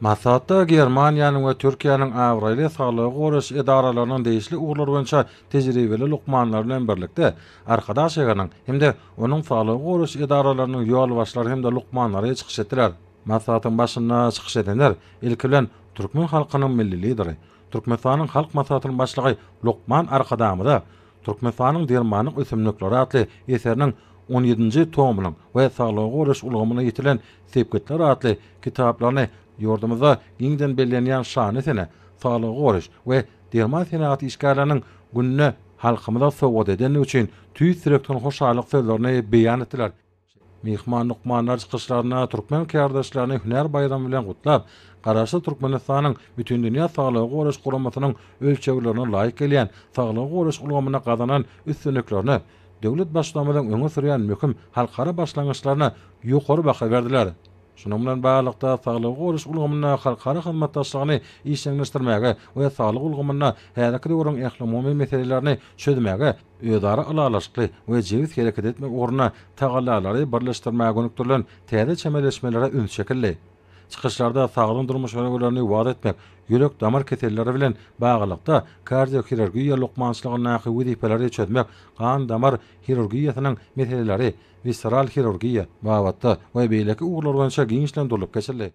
Maslahatda Germaniýanyň we Türkiýäniň abraýly saglygy goraýyş edaralarynyň degişli ugurlar boýunça tejribeli lukmanlary bilen birlikde, Arkadag şäheriniň hem-de onuň saglygy goraýyş edaralarynyň ýolbaşçylary hem-de lukmanlary çykyş etdiler. Maslahatyň başynda çykyş edenler, ilki bilen, türkmen halkynyň Milli Lideri, Türkmenistanyň Halk Maslahatynyň Başlygy lukman Arkadagymyza Türkmenistanyň dermanlyk ösümlikleri atly eseriniň on ýedinji tomunyň we Saglygy goraýyş ulgamynda ýetilen sepgitler atly kitaplaryny ýurdumyzda giňden bellenýän şanly sene, Saglygy goraýyş we derman senagaty işgärleriniň gününe halkymyza sowgat edendigi üçin tüýs ýürekden hoşallyk sözlerini beýan etdiler. Myhman lukmanlar çykyşlarynda türkmen kärdeşlerini hünär baýramy bilen gutlap, Garaşsyz Türkmenistanyň Bütindünýä Saglygy Goraýyş Guramasynyň ölçeglerine laýyk gelýän saglygy goraýyş ulgamynda gazanan üstünliklerine, döwlet Baştutanymyzyň öňe sürýän möhüm halkara başlangyçlaryna ýokary baha berdiler. Şunuň bilen baglylykda, saglygy goraýyş ulgamynda halkara hyzmatdaşlygyny işjeňleşdirmäge we saglyk ulgamynda häzirki döwrüň ählumumy meselelerini çözmäge özara ylalaşykly we jebis hereket etmek ugrunda tagallalary birleşdirmäge gönükdirilen täze çemeleşmelere üns çekildi. Çykyşlarda sagdyn durmuş ýörelgelerini wagyz etmek, ýürek-damar keselleri bilen baglylykda kardiohirurgiýa lukmançylygyndaky wezipeleri çözmek, gan-damar hirurgiýasynyň meseleleri, wisseral hirurgiýa babatda we beýleki ugurlar boýunça giňişleýin durlup geçildi.